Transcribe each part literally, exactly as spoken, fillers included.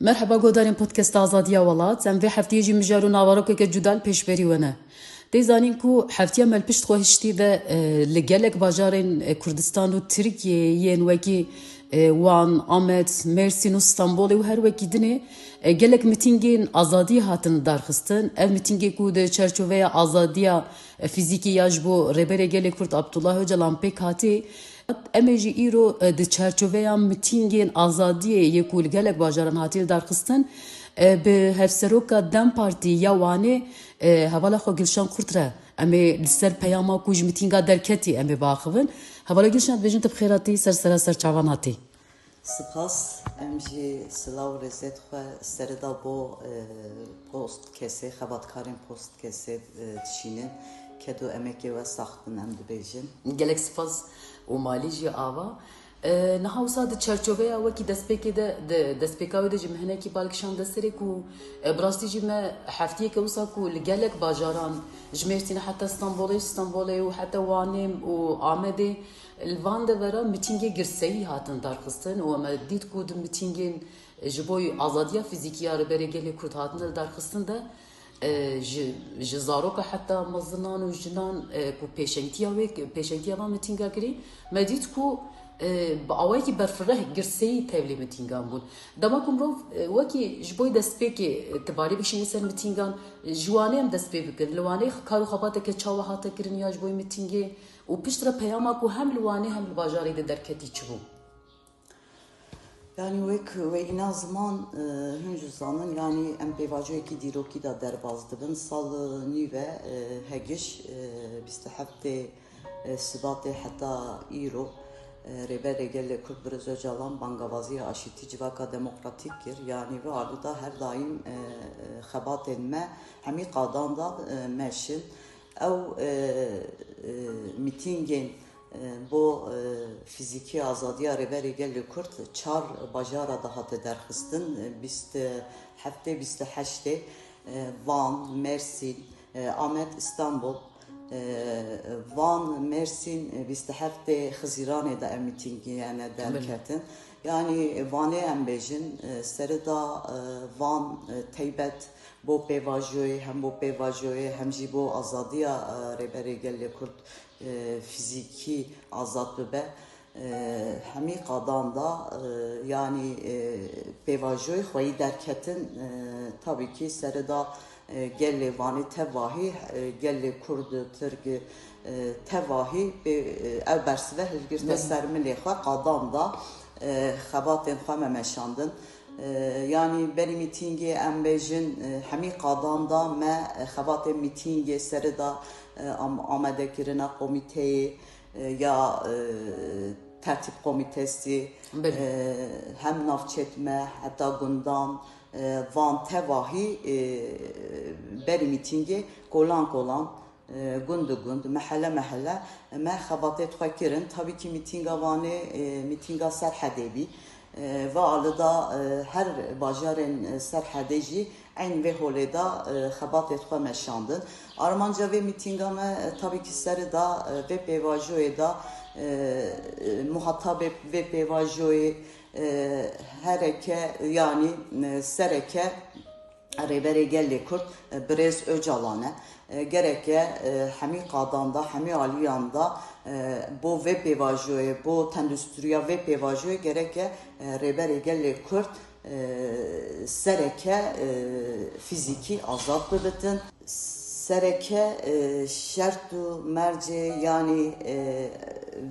Merheba godarên Podcasta Azadiya Welat. Em vê heftiyê jî mijar û navarokeke cuda li pêşberî we ne. Tê zanîn ku heftiya me li pişt xwe hiştî de, e, li gelek bajarên, e, Kurdistan û Tirkiyeyê yên wekî, e, Wan, Amed, Mêrsîn û Stenbolê û her wekî dinê, e, gelek mitîngên azadiyê hatin darxistin. Ev mitîngê ku di çerçoveya azadiya, e, fîzîkî ya ji bo Rêberê Gelê Kurd Abdullah Ocalan pêk hatî, Em ê jî îro, e, di çarçoveya mitîngên azadiyê yê ku li gelek bajaran hatiye lidarxistin, e, bi Hevseroka dem Partî ya Wanê, e, hevala xwe Gilşan Kurt re em ê li ser peyama ku ji mitînga derketî em ê biaxivin. Hevala Gilşan, dibêjin tu bi xêr hatî ser sera ser çavan hatî. Spas, em jî silav û rêzê xwe serida bo, e, Postkesê, xebatkarên Postkesê, e, dişînin. Ked û emekê we sax bin, em dibêjin. Gelek spas û malî jî ava. E, niha wisa di çerçoveya wekî destpêkê de, di destpêka wê de jî min hinekî bal kişand serê ku, e, bi rastî jî me heftiyeke wisa ku li gelek bajaran, ji Mêrsînê heta Stenbolê, ji Stenbolê û heta Wanê û Amedê, li van devera mitîngê girseyî hatin darxistin û me dît ku di mitîngên ji bo azadiya fîzîkî ya Rêberê Gelê Kurd hatine lidarxistin de, e, ji, ji zaroka heta mezinan û jinan, e, ku pêşengtiya wê, pêşengtiya van mitînga kirî, me dît ku, e, bi awayekî berfireh girseyî tevlî mitîngan bûn. Dema ku mirov, e, wekî ji bo destpêkê, e, tu balê bikişîne ser mitîngan, e, ji Wanê em dest pê bikin. Li Wanê kar û xebateke çawa hate kirin ya ji bo mitîngê û piştre peyama ku hem li Wanê hem li bajarê de derketî çi bû? Yanî wek wê îna ziman, e, hûn jî zanin, yanî em pêvajoyekî dîrokî de derbas dibin. Sal nî ve, e, hegiş, e, bîst û heftê, e, Sibatê heta îro, e, Rêberê Gelê Kurd Birêz Ocalan bangawaziya aşîtî civaka demokratîk kir. Yanî vê alî de her daîm, e, e, xebatên me hemî qadan de, e, meşin. Ew, e, e, mîtîngên, e, bo, e, fîzîkî azadiya Rêberê Gelê Kurd çar bajara de hate derxistin, e, bîst heftê, bîst heştê, e, Van, Mersîn, e, Amed, Îstanbul, e, Van, Mersîn, e, bîst heftê Xizîranê de ev mîtîngiyane derketin. Yanî Vanê em bêjin, e, serida, e, Van, e, teybet bo pêvajoyê, hem bo pêvajoyê, hem jî bo azadiya, e, Rêberê Gelê Kurd, e, fîzîkî azad bibe. E, hemî qadan da, e, yanî, e, pêvajoyê xweyî derketin, e, tabî kî serida, e, gelê Vanê tevahî, e, gelê Kurd, Tirk, e, tevahî pê, e, ev bersive hilgirte ser milê xwe, qadan da, e, xebatên xwe me meşandin. E, yanî berî mîtîngê em bêjin, e, hemî qadan da me, e, xebatên mîtîngê serida, e, am-, amadekirina komîteyê, e, ya, e, tertîb komîtesî, e, hem navçet me, heta gundan, e, van tevahî, e, berî mîtîngê kolan kolan, e, gund bi gund, mehele mehele me xebatê xwe kirin. Tabî kî mîtînga Vanê, e, mîtînga Serhedê bî. E, va alida, e, her bajarên, e, Serhedê jî eyn vê holê de, e, xebatê xwe meşandin. Armanca vê mîtînga me, e, tabî kî serida, e, vê pêvajoyê de, e, e, muhatabê vê pêvajoyê, e, hereke, yanî, e, sereke, Rêberê Gelê Kurd, e, Birêz Ocalan e. E, gereke, e, hemî qadan da, hemî aliyan da, e, bo vê pêvajoyê, bo tendusturiya vê pêvajoyê gereke, e, Rêberê Gelê Kurd, e, sereke, e, fîzîkî azad bibitin. Sereke, e, şert û mercê, yanî, e,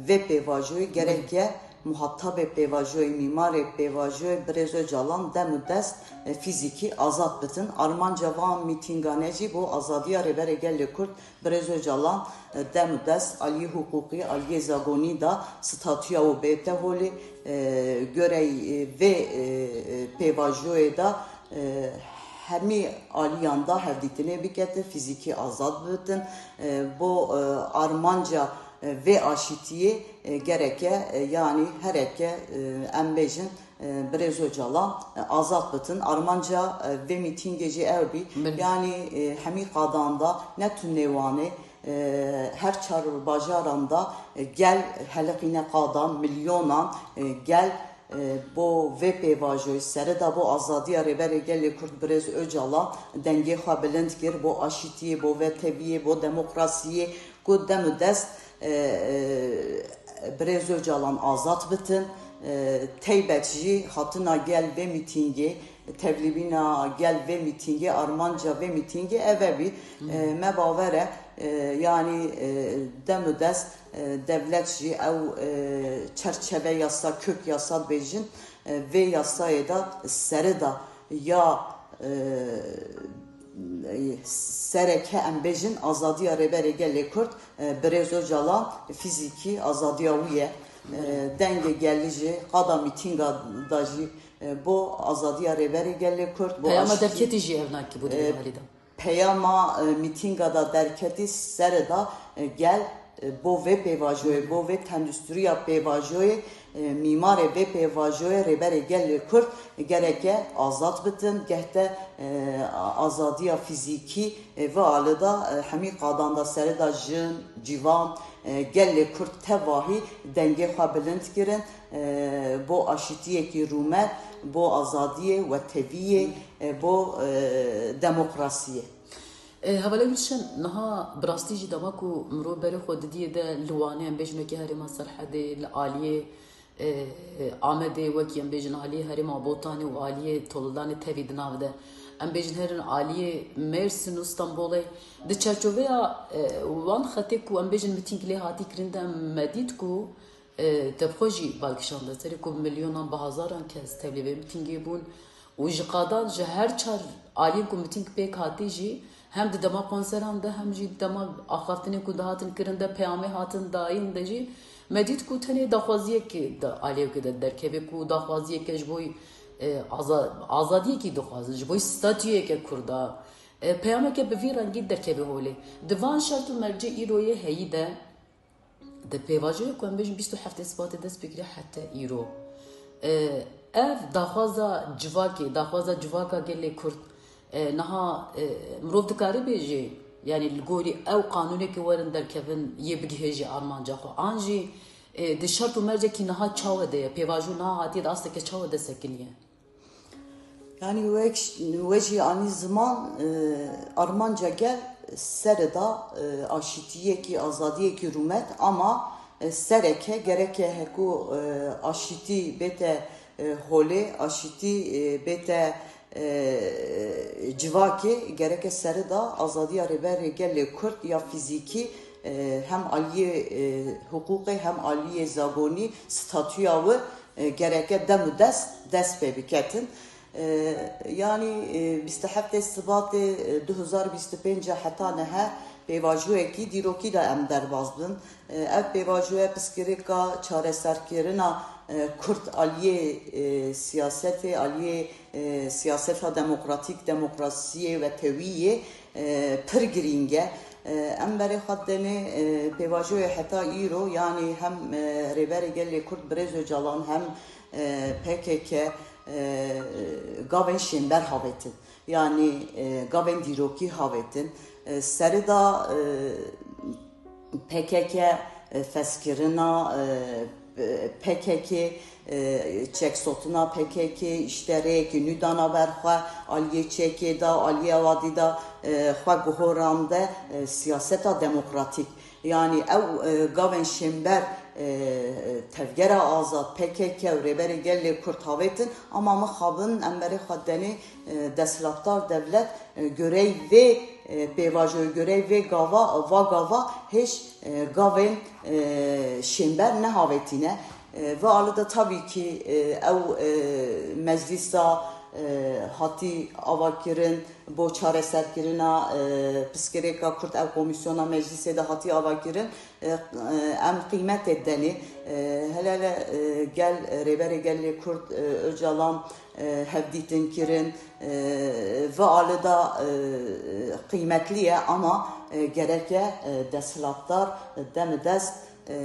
vê pêvajoyê gereke muhatabê pêvajoyê, mîmarê pêvajoyê Birêz Ocalan dem û dest, e, fîzîkî azad bitin. Armanca van mîtîngane jî bo azadiya Rêberê Gelê Kurd Birêz Ocalan, e, dem û dest aliyê hiqûqî, aliyê zagonî da statûya wê bête holê, e, goreyê, e, vê, e, e, pêvajoyê da, e, hemî aliyan da hevdîtinê bikete, fîzîkî azad bibitin. E, bo, e, armanca, e, vê aşîtiyê, e, gereke, e, yanî hereke, e, em bêjin, e, Birêz Ocalan, e, azad bitin. Armanca, e, vê mîtîngê jî ew bî. Belê. Yanî, e, hemî qadan da ne tu nêwanê, e, her çar bajaran da, e, gel heliqîne qadan, milyonan, e, gel, e, bo vê pêvajoyê, serida bo azadiya Rêberê Gelê Kurd Birêz Ocalan dengê xwe bilind kir, bo aşîtiyê, bo vê teviyê, bo demokrasiyê, ku dem û dest, e, e, Birêz Ocalan azad bitin. E, teybet jî hatina gel vê mîtîngê, tevlîbîna gel vê mîtîngê, armanca vê mîtîngê ev e bî. E, me bawer e, e, yanî, e, dem û dest, e, dewlet jî ew, e, çerçeve yasa, kök yasa dibêjin, e, vê yasayê de serida ya, e, sereke em bêjin azadiya Rêberê Gelê Kurd, e, Birêz Ocalan fîzîkî azadiya wî ye. E, dengê gelî jî qada mîtînga da jî, e, bo azadiya Rêberê Gelê Kurd, bo Peyama aştî, derketî jî ev nakî bû di vê e, halî de. Peyama, e, mîtînga da derketî serida, e, gel, e, bo vê pêvajoyê, bo vê tendusturiya pêvajoyê, e, mîmarê vê pêvajoyê Rêberê Gelê Kurd gereke azad bitin, gehte, e, azadiya fîzîkî, e, vê alida, e, hemî qadan da serida jin, ciwan, e, gelê Kurd tevahî dengê xwe bilind kirin, e, bo aşîtiyekî rûmet, bo azadiyê, weteviyê, e, bo, e, demokrasiyê. E, Hevalê Gulşen, niha bi rastî jî dema ku mirov berê xwe didiyê de li Wanê, em bêjin wekî herêma Serhedê, li aliyê, e, Amedê, wekî em bêjin aliyê herêma Botanê û aliyê Tolûdanê tevî di nav de. Em bêjin herin aliyê Mêrsîn û Stenbolê. Di çerçoveya, e, wan xetê ku em bêjin mitîng lê hatî kirin de me dît ku, e, te bi xwe jî bal kişande serê ku milyonan bi hazaran kes tevlî vê mitîngê bûn û ji qadan ji her çar aliyên ku mitîng pêk hatî jî hem di dema konseran de hem jî di dema axaftinên ku dihatin kirin de peyamê hatin dayîn de jî me dît ku tenê daxwaziyekê di aliyekê de derkeve ku daxwaziyeke ji bo, e, aza-, azadiyekî dixwazin, ji bo statuyeke Kurda, e, peyameke bi vî rengî derkeve holê. Di van şert û mercê îroyê heyî de, di pêvajoyê ku em bêjin bîst û heftê Sibatê dest pê kiriye heta îro. E, ev daxwaza civakê, daxwaza civaka gelê Kurd, e, niha, e, mirov dikare bêje, yanî li gorî ew qanûnekê werin derkevin yê bigihêje armanca xwe. An jî, e, di şert û mercekî niha çawa de ye, pêvajo niha hatiye di asteke çawa de sekiniye? Yanî wek, we jî anî ziman, e, armanca gel serida, e, aşîtiyekî, azadiyekî rûmet, ama, e, sereke gereke heko, e, aşîtî bête, e, holê, aşîtî, e, bête, e, civakê, gereke serida azadiya Rêberê Gelê Kurd ya fîzîkî, e, hem aliyê, e, hiqûqê hem aliyê zagonî statûya wî, e, gereke dem û dest, dest pê biketin. E, yanî, e, bîst û heftê Sibatê, e, du hezar bîst û pênc heta niha pêvajoyekî dîrokî de em derbas bin. E, ev pêvajoya piskirêka çareserkirina, e, Kurd aliyê, e, siyasetê, aliyê, e, siyaseta demokratîk, demokrasiyê wetewî yê, e, pir girîng e. E, em berê xwe denê, e, pêvajoyê heta îro, yanî hem, e, Rêberê Gelê Kurd Birêz Ocalan hem, e, P K K, e, gavên şênber havêtin. Yanî, e, gavên dîrokî havêtin. E, serida, e, P K K, e, fezkirina, e, P K K, e, çeksotina P K K, îşte rêyekî nû dana ber xwe, aliyê çekê da, aliyê wadî da, e, xwe guhorande, e, siyaseta demokratîk. Yanî ew, e, gavên şênber, e, Tevgera Azad, P K K û Rêberê Gelê Kurd havêtin, ama mixabin em berê xwe denê, e, desthilatdar dewlet, e, gorey vê, e, pêvajoyê, gorey vê gava, va gava hêj, e, gavên, e, şênber nehavêtîne. E, vê alî de tabî kî, e, ew, e, meclîsa, e, hatî avakirin, bo çareserkirina, e, piskirêka Kurd ev komîsyona meclîsê de hatî avakirin. E, e, em qîmetê denê. E, hele hele, e, gel, Rêberê Gelê Kurd, e, Ocalan, e, hevdîtin kirin. E, vê alî de, e, qîmetlî ye, ama, e, gereke, e, desthilatdar dem û dest, e,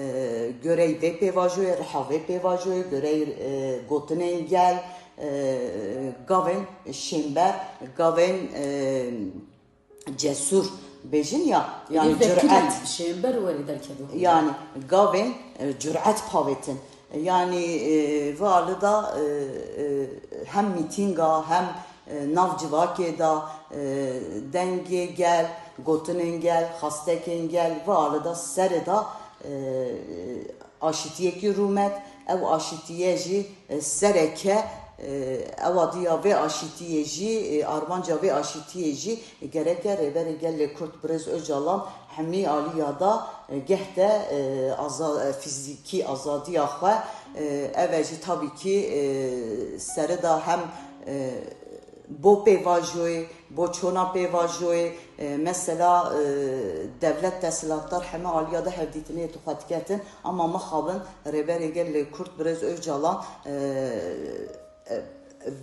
gorey vê pêvajoyê, riha vê pêvajoyê, gorey, e, gotinên gel, e, gavên şênber, gavên, e, cesûr bêjin ya, yanî vekirî cüret. Şênber werî derkeve. Yanî gavên, e, cüret pavêtin. Yanî, e, vê alî de, e, e, hem mîtînga, hem, e, nav civakê de, e, dengê gel, gotinên gel, xastekên gel, vê alî de serê de, e, aşîtiyekî rûmet, ew aşîtiye jî, e, sereke, e, ewa diya vê aşîtiyê jî, e, armanca vê aşîtiyê jî gereke Rêberê Gelê Kurd Birêz Ocalan hemî alîya da, e, geh de, e, aza-, e, fîzîkî azadiya xwe, e, ev e jî tabî kî, e, serida hem, e, bo pêvajoyê, bo çona pêvajoyê, e, mesela, e, devlet desthilatdar heme alîya de hevdîtinê tu xwe diketin, ama mixabin Rêberê Gelê Kurd Birêz Ocalan, e, e,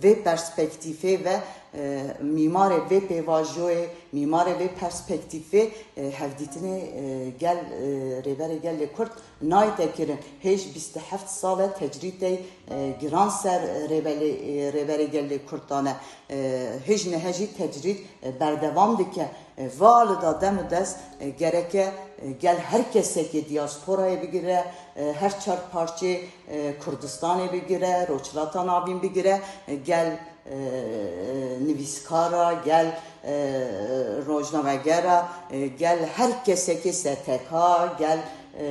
vê perspektîfê ve, e, mîmarê vê pêvajoyê, mîmarê vê perspektîfê, e, hevdîtinê, e, gel, e, Rêberê Gelê Kurd nayte kirin. Hêj bîst û heft sal e tecrîdê, e, giran ser, e, rêbelê-, e, Rêberê Gelê Kurd dane. E, hêj nihe jî tecrîd, e, berdewam dike. E, vê alî de dem û dest, e, gereke, e, gel her kesekê diyasporayê bigire, e, her çar parçê, e, Kurdistanê bigire, Rojhilata Navîn bigire, e, gel, e, nivîskara, gel, e, rojnamegera, e, gel her kesekê S T K, gel, e,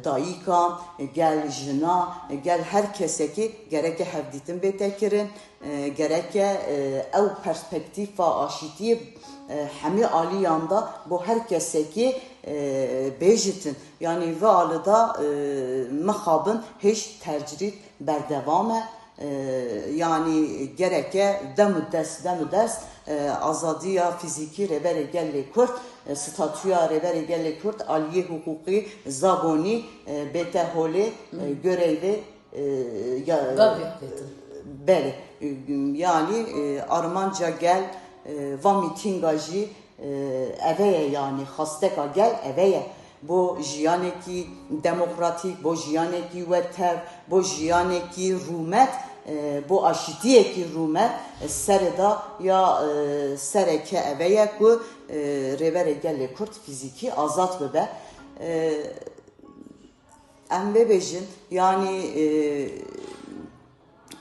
dayikan, e, gel jina, e, gel her kesekê gereke hevdîtin bête kirin. E, gereke, e, ew perspektîfa aşîtiyê, e, hemî aliyan de bo her kesekê, e, bêjitin. Yanî vê alî de, e, mixabin hêj tecrîd berdewam e. E, yanî gereke dem û dest, dem û dest, e, azadiya fîzîkî Rêberê Gelê Kurd, e, statûya Rêberê Gelê Kurd, aliyê hiqûqî, zagonî, e, bête holê, e, görevê, e, ya, Gavê avêtin. Belê. E, yanî, e, armanca gel, e, va mîtînga jî, e, eve ye, yanî xasteka gel eve ye. Bo jiyanekî demokratîk, bo jiyanekî wetev, bo jiyanekî rûmet, e, bo aşîtiyekî rûmet, e, serê de ya, e, sereke eve ye ku, e, Rêberê Gelê Kurd fîzîkî azad bibe. E, Em vê bêjin, yanî, e,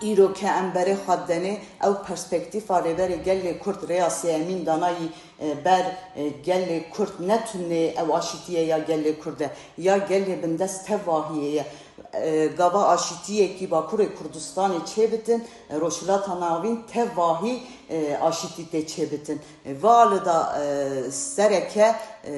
îro ke em berê xwe denê, ew perspektîfa Rêberê Gelê Kurd rêya sêyemîn danayî, e, ber, e, gelê Kurd, ne tunê ew aşîtiye ya gelê Kurd e, ya gelê bindest tevahiyê ye. E, gava aşîtiyekî Bakurê Kurdistanê çêbitin, e, Rojhilata Navîn tevahî, e, aşîtî tê çêbitin. E, vê alî de, e, sereke, e,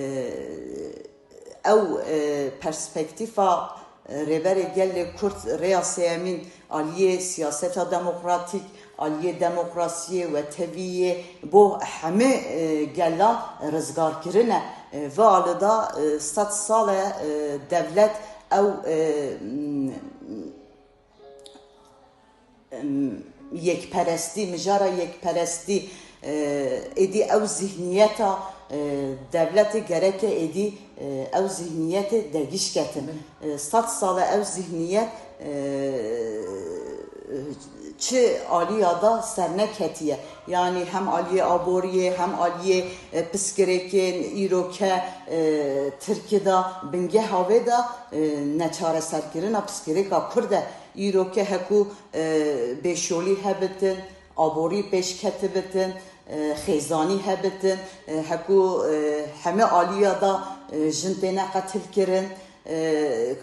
ew, e, perspektîfa, e, Rêberê Gelê Kurd rêya sêyemîn aliyê siyaseta demokratîk, aliyê demokrasiyê, weteviyê bo hemî, e, gelan rizgarkirin e. E, vê alî de, e, sed sal e, e, devlet ew, e, m-, em, yekperestî, mijara yekperestî, e, êdî ew zihniyeta, e, devletê gereke êdî, e, ew zihniyetê degîş ketin. E, sed sal e ew zihniyet, e, çi aliya da serneketiye. Yanî hem aliyê aboriyê, hem aliyê, e, piskirêkên îro ke, e, Tirkî de bingeha wê de, e, neçareserkirina piskirêka Kurd e. Îro ke heku, e, bêşolî hebitin, aborî pêş ketibitin, e, xêzanî hebitin, e, heku, e, heme aliya da, e, jin têne qetilkirin, e,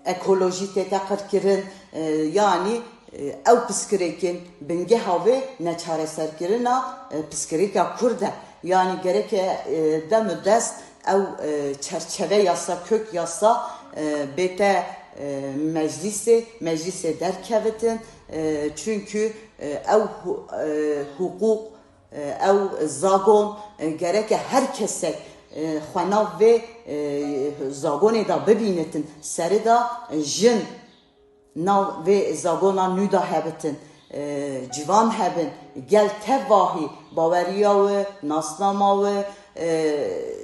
ekolojî tête qirkirin, e, yanî, e, ew piskirêkên bingeha wê neçareserkirina, e, piskirêka Kurd e. Yanî gereke, e, dem û dest ew, e, çerçeve yasa, kök yasa, e, bête, e, meclîsê, meclîsê derkevitin, e, çunkî, e, ew hu-, e, hiqûq, e, ew zagon, e, gereke her kesek, e, xwe nav vê, e, zagonê de bibînitin. Serê de, e, jin, nav vê zagona nû de hebitin, e, ciwan hebin, gel tevahî baweriya we, nasnama we, e,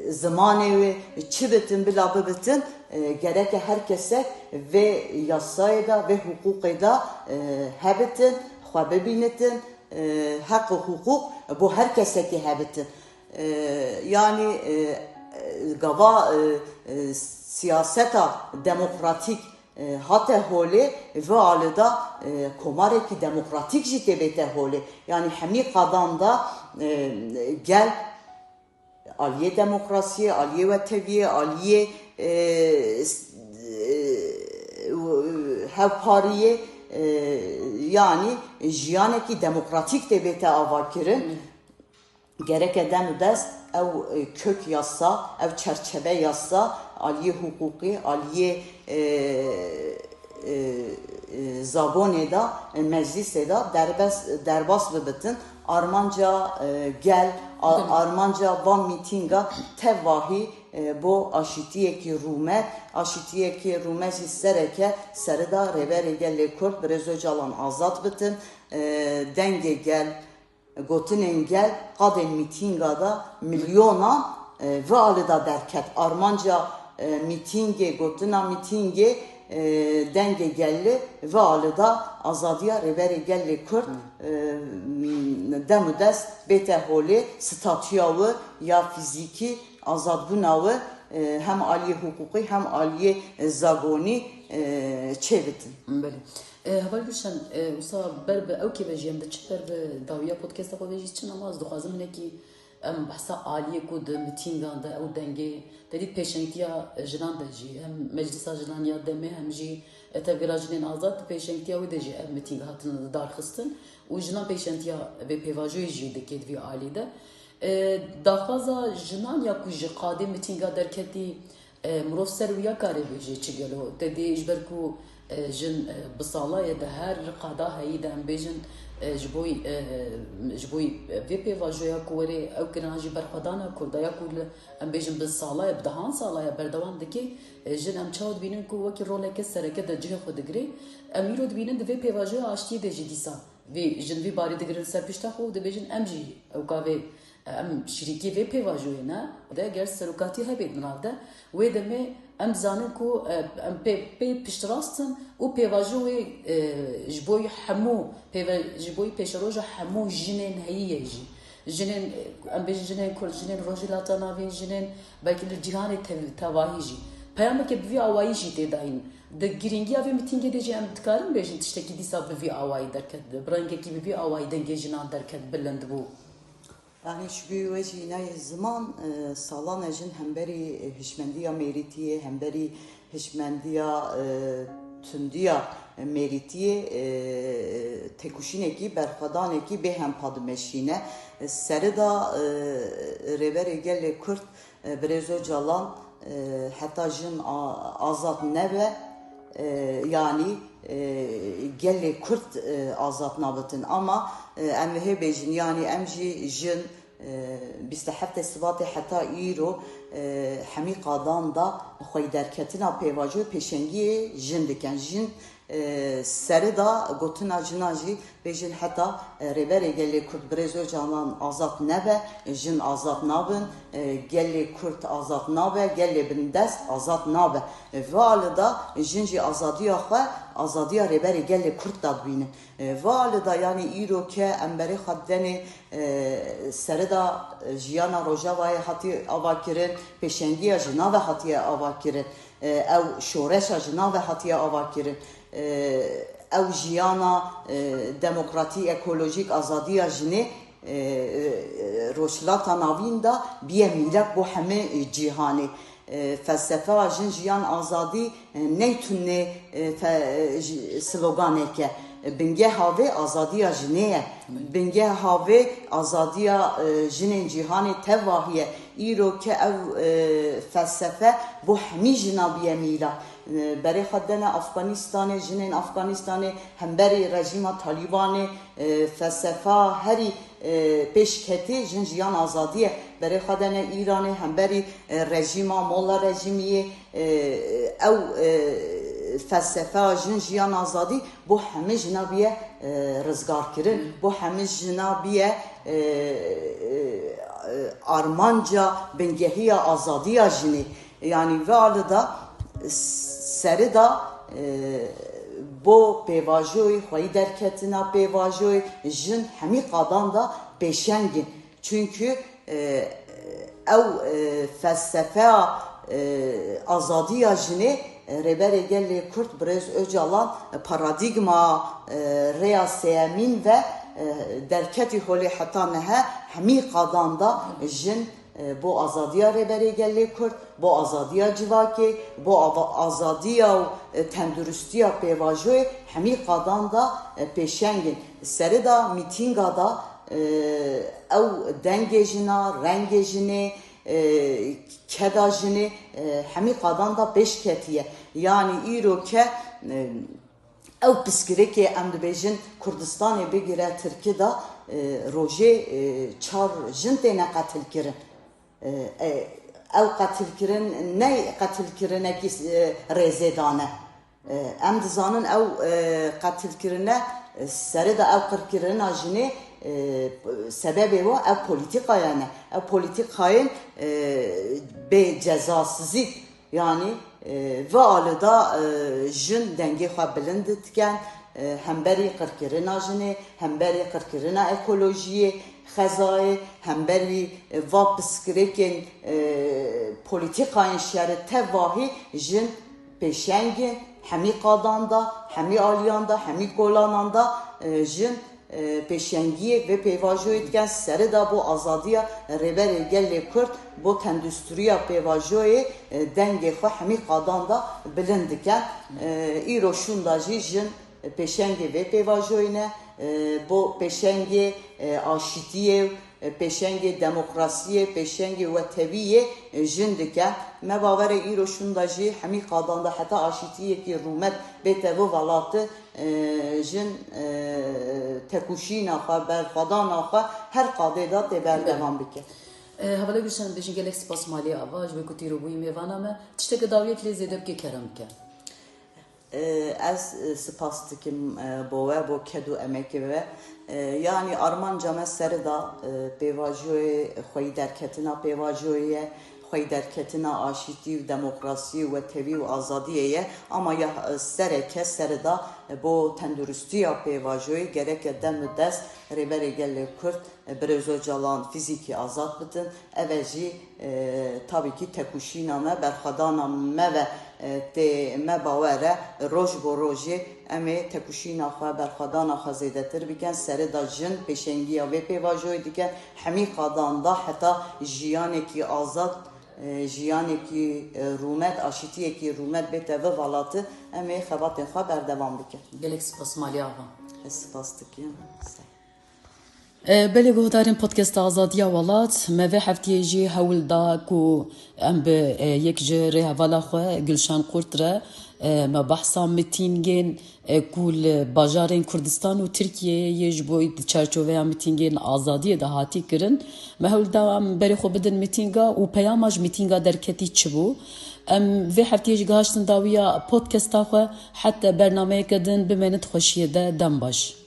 zimanê we çi bitin bila bibitin, e, gereke her kesek vê yasayê de, vê hiqûqê de, e, hebitin, xwe bibînitin, e, heq û hiqûq bo her kesekê hebitin. E, yanî, e, e, gava, e, e, siyaseta demokratîk e, hate holê, vê alî de, e, komarekî demokratîk jî tê bête holê. Yanî hemî qadan de, e, gel aliyê demokrasiyê, aliyê weteviyê, aliyê, e, s-, e, hevpariyê, e, yanî jiyanekî demokratîk tê bête avakirin. Gereke dem û dest ew, e, kök yasa, ew çerçeve yasa, aliyê hiqûqî, aliyê, e, e, e, zagonê de, e, meclîsê de derbas, derbas bibitin. Armanca, e, gel, a-, Belê. Armanca van mîtînga tevahî, e, bo aşîtiyekî rûmet, aşîtiyekî rûmet jî sereke serida Rêberê Gelê Kurd Birêz Ocalan azad bitin. E, dengê gel, gotinên gel qadên mîtînga de milyonan, e, vê alî de derket. Armanca, e, mîtîngê, gotina mîtîngê, e, dengê gelê vê alî de azadiya Rêberê Gelê Kurd, e, dem û dest bête holê, statûya wî ya fîzîkî, azadbûna wî, e, hem aliyê hiqûqî hem aliyê, e, zagonî, e, çêbitin. Belê. E, Heval Gulşen, e, wisa ber bi ew kê ve jî em diçin, ber bi dawiya podcasta xwe ve jî diçin, ama ez dixwazim hinekî em behsa aliyê ku di mitîngan de ew dengê te dît pêşengtiya jinan de jî, hem Meclisa Jinan ya demê hem jî, e, Tevgera Jinên Azad di pêşengtiya wê de jî ev mitîng hatin darxistin û jinan pêşengtiya vê pêvajoyê jî dike di vî alî de. E, daxwaza jinan ya ku ji qadê mitînga derketî, e, mirov ser wiya karê bêje çi gelo? Te dê ji ber ku, e, jin, e, bi sala ye di her qada heyî de em bêjin, e, ji bo, e, ji bo, e, vê pêvajoya ku were ew kirina jî berxwedana Kurda ya ku li, em bêjin bi sala ye, bi dehan sala ye berdewam dike, e, jin em çawa dibînin ku wekî roleke sereke di cihê xwe digire. Em îro dibînin di vê pêvajoya aştiyê de jî dîsa vê, jin vî barî digirin ser pişta xwe û dibêjin, em jî ewka vê, em şirîkî vê pêvajoyê ne. De eger serokatî hebe di nav de, wê demê em dizanin ku, e, em pê, pê piştrast in û pêvajo wê, e, ji bo hemû pêve-, ji bo pêşeroja hemû jinên heyî ye jî. Jinên, e, em bêjin jinên Kurd, jinên Rojhilata Navîn, jinên belkî li cîhanê tev-, tevahî jî. Peyameke bi vî awayî jî tê dayîn. Di girîngiya vê mitîngê de jî em dikarin bêjin tiştekî dîsa bi vî awayî derket, bi rengekî bi vî awayî dengê jinan derket bilind bû. Yanî ji bo we jî nayê ziman, e, salan e jin hemberî, e, hişmendiya mêrîtiyê, hemberî hişmendiya, e, tundiya mêrîtiyê, e, têkoşînekî, berxwedanekî bêhempa dimeşîne. E, serida, e, Rêberê Gelê Kurd, e, Birêz Ocalan, e, heta jin a-, azad nebe, e, yanî, e, gelê Kurd, e, azad nabitin. Ama, e, em vê bêjin, yanî em jî jin, e, bîst û heftê Sibatê heta îro, e, hemî qadan da xweyderketina pêvajoyê pêşengiyê jin dikin. Jin, e, serida gotina jina jî bêjin heta, e, Rêberê Gelê Kurd Birêz Ocalan azad nebe, jin azad nabin, e, gelê Kurd azad nabe, gelê bindest azad nabe. E, vê alî da jin jî azadiya xwe, azadiya Rêberê Gelê Kurd da dibînin. E, vê alî da yanî îro ke em berê xwe didenê, e, serida, e, jiyana Rojavayê hatî avakirin, pêşengiya jina ve hatiye avakirin. E, ew şoreşa jina ve hatiye avakirin. E, ew jiyana, e, demokratî, ekolojîk, azadiya jinê, e, e, Rojhilata Navîn de biye mîlek bo hemî cîhanê. E, felsefeya jin, jiyan, azadî, e, ney tunê, e, fe-, e, ji-, sloganek e. Bingeha vê azadiya jinê ye. Bingeha vê azadiya, e, jinên cîhanê tevahî ye. Îro ke ew, e, felsefe bo hemî jina biye mîlek. E, berê xwe dene Afganistanê, jinên Afganistanê hemberî rejîma Talîbanê, e, felsefa herî, e, pêşketî jin, jiyan, azadî ye. Berê xwe dene Îranê hemberî, e, rejîma, molla rejîmî yê, e, ew, e, felsefeya jin, jiyan, azadî bo hemî jina biye, e, rizgarkirin, bo hemî jina biye, e, e, e, armanca bingehiya azadiya jinê. Yanî vê alî da, serida, e, bo pêvajoyê, xweyî derketina pêvajoyê jin hemî qadan da pêşeng in. Çunkî, e, ew, e, felsefeya, e, azadiya jinê Rêberê Gelê Kurd Birêz Ocalan paradîgma, e, rêya sêyemîn ve, e, derketî holê heta nihe hemî qadan da jin, e, bo azadiya Rêberê Gelê Kurd, bo azadiya civakê, bo ava-, azadiya û, e, tenduristiya pêvajoyê hemî qadan da, e, pêşeng in. Serê da mîtînga da, e, ew dengê jina, rengê jinê, e, keda jinê, e, hemî qadan da pêş ketiye. Yanî îro ke, e, ew pirsgirêkê em dibêjin Kurdistanê bigire Tirkî da, e, rojê, e, çar jin têne qetilkirin. E, e, ew qetilkirin ne qetilkirinekî, e, rêzêdan e. E, em dizanin ew, e, qetilkirine, e, serê de ew qirkirina jinê, e, sebebê wa ev polîtîkaya ne. Ev polîtîkayên, e, bê cezasizî, yanî, e, vi alî da, e, jin dengê xwe bilind dikin, e, hemberî qirkirina jinê, hemberî qirkirina ekolojiyê, xezayê, hemberî, e, va pirsgirêkên, e, polîtîkayên şerê tevahî jin pêşeng in, hemî qadan da, hemî aliyan da, hemî kolanan da, e, jin, e, pêşengiyê vê pêvajoyê dikin, serê da bo azadiya Rêberê Gelê Kurd, bo tenduristiya pêvajoyê, e, dengê xwe hemî qadan da bilind dikin. E, îro şûnda jî jin pêşengê vê pêvajoyê ne, e, bo pêşengê, e, aşîtiyê, e, pêşengê demokrasiyê, pêşengê weteviyê, e, jin dike. Me bawer e îro şûnda jî hemî qadan de heta aşîtiyekî rûmet bête vê welatî, e, jin, e, tekoşîna xwe, berxwedana xwe her qadê de tê berdewam bike. E, Hevala Gulşen, bêjin gelek spas Malê Ava ji bo ku tîrobûyî mêvana me. Tişteke dawiyek lê zêde bike, kerem bike. E, ez, e, spas dikim, e, bo we, bo ked û emekê we. E, yanî armanca me serê da, e, pêvajoyê xweyî derketina pêvajoyê ye, xweyî derketina aşîtî û demokrasî û wetevî û azadiyê ye. Ama ya, e, sereke serê da, e, bo tenduristiya pêvajoyê gereke dem û dest Rêberê Gelê Kurd, e, Birêz Ocalan fîzîkî azad bitin. Ev e jî, e, tabî kî tekoşîna me, berxwedana me ve, e, tê me bawer e, roj bo rojê em ê tekoşîna xwe, berxwedana xwe zêdetir bikin. Serê da jin pêşengiya vê pêvajoyê dikin. Hemî qadan da heta jiyanekî azad, e, jiyanekî, e, rûmet, aşîtiyekî rûmet bête vê welatî, em ê xebatên xwe berdewam bikin. Gelek spas Malê Ava. Ez spas dikim. Ser. E, belê guhdarên Podcasta Azadiya Welat, me vê heftiyê jî hewl da ku em bi, e, yek ji rêhevala xwe Gulşen Qurt re, e, me behsa mitîngên, e, ku li bajarên Kurdistan û Tirkiyeyê yê ji bo di çarçoveya mitîngên azadiyê de hatî kirin. Me hewl da em berê xwe bidin mitînga û peyama ji mitînga derketî çi bû. Em vê heftiyê jî gihaştin dawiya podcasta xwe, heta bernameyeke din bimênin di xweşiyê de, dem baş.